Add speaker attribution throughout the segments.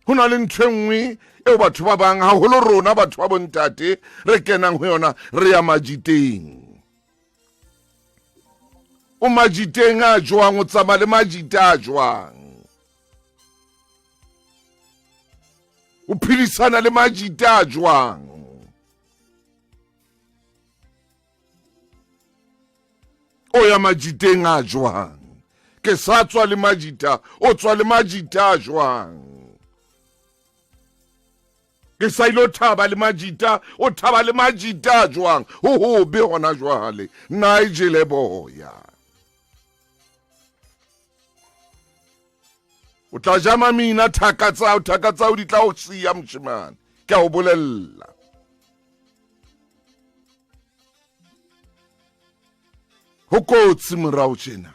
Speaker 1: Ho na le ntho e nngwe eo batho ba bang, haholo rona batho ba bontate, re kenang ho yona, re ya majiteng. O majiteng a jwang? O tsamaya le majita a jwang? O phedisana le majita a jwang? O ya majiteng a jwang? Ke sa tswa le majita, o tswa le majita a jwang? Ke sa ilo thaba le majita, o thaba le majita a jwang? Ho hobe hona jwale, nna e jele boya. O tla ja mamina, thaka tsao, thaka tsao di tla o siya moshemane, ke a o bolella. Ho kotsi morao tjena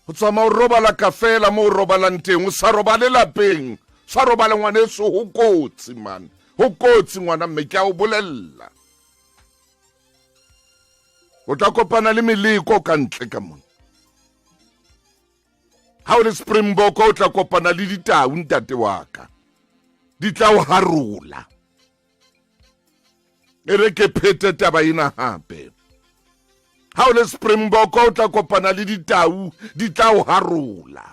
Speaker 1: ho tsamaya o robala ka fela mo o robalang teng, o sa robale lapeng, sa robale ngwaneso, ho kotsi man, ho kotsi ngwana mme, ke a o bolella. O tla kopana le meleko ka ntle ka mona. Ha o le Springbok o tla kopana le ditau, ntate wa ka, di tla o harola. E re ke phete taba ena hape. Ha o le Springbok o tla kopana le ditau, di tla o harola.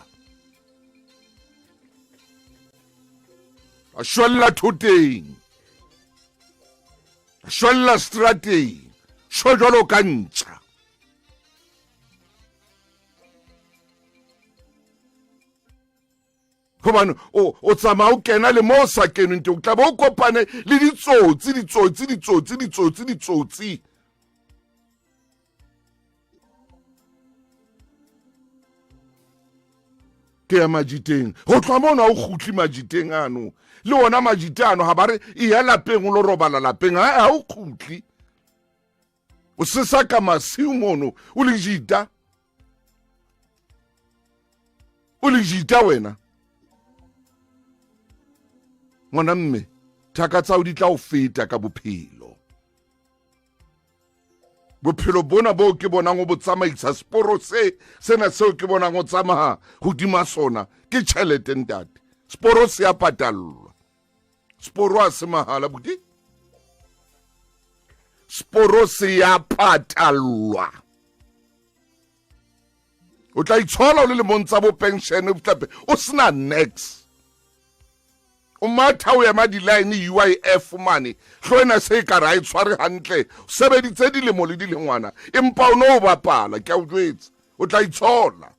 Speaker 1: A shwella thoteng, a shwella strateng, shwe jwalo ka ntja. Gobane o tsamaya o kena le mo o sa kenweng teng, o tla be o kopane le ditsotsi, ditsotsi, ditsotsi, ditsotsi, ditsotsi. Ke ya majiteng, go tloga mono ga o kgutle majiteng ano, le ona majite ano ga ba re e ya lapeng o lo robala lapeng, ga o kgutle, o sesa ka masiu mono o le jita, o le jita wena ngwana mme, thaka tsao di tla o feta ka bophelo. Bophelo bona boo ke bonang o bo tsamaisa, seporo se sena seo ke bonang o tsamaya hodima sona ke tjhelete ntate. Seporo se a patallwa, seporo a se mahala buti, seporo se ya patallwa. O tla itshola o le lemong tsa bo pension, o tla o sena nex, o matha o ema di-line UIF mane, hlo ena se e kare ha e tshware hantle, o sebeditse dilemo le dilengwana empa o no o bapala, ke a o jwetsa, o tla itshola.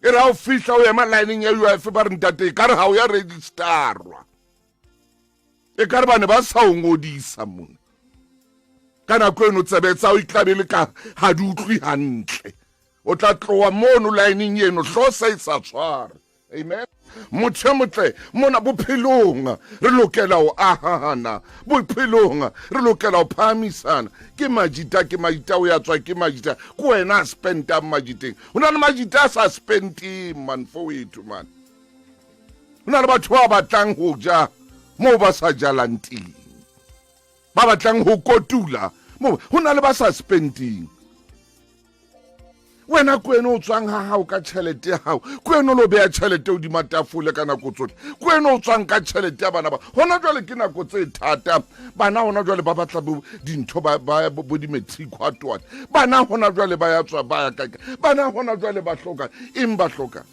Speaker 1: E re ha o fihla o ema lineng ya UIF, ba re ntate e kare ha o ya registerwa, e kare ba ne ba sa o ngodisa mona ka nako eno, tsebe tsa o itlabe le ka ha di utlwe hantle, o tla tloha mono lineng eno hlo se e sa tshware. Amen. Motho e motle mona bophelong re lokela ho ahana, bophelong re lokela ho phahamisana. Ke majita, ke majita o ya tswa, ke majita ke wena a spendang majiteng. Ho na le majita a sa spendeng man, fo wetho man. Ho na le batho ba batlang ho ja moo ba sa jalang teng, ba batlang ho kotula moo, ho na le ba sa spending. Wena ke wena o tswang ha hao ka tjhelete ya hao, ke wena o lo beha tjhelete hodima tafole ka nako tsohle, ke wena o tswang ka tjhelete ya bana ba hona jwale. Ke nako tse thata, bana hona jwale ba batla bo dintho ba bo di-matric hwatoane, bana hona jwale ba ya tswa ba ya kae, bana hona jwale ba hloka eng, ba hloka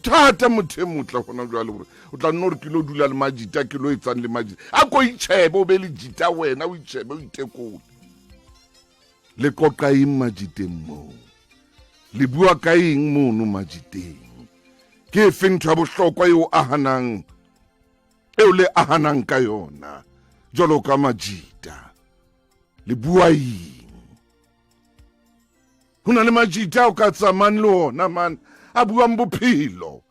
Speaker 1: thata. Motho e motle hona jwale gore o tla nna gore ke lo dula le majita, ke lo etsang le majita, a ko itšhebe o be le jita wena, o itšhebe o itekole. Le qoqa eng majiteng moo? Le bua ka eng mono majiteng? Ke efe ntho ya bohlokwa eo ahanang, eo le ahanang ka yona jwalo ka majita? Le bua eng? Ho na le majita ao ka tsamayang le ona man, a buang bophelo.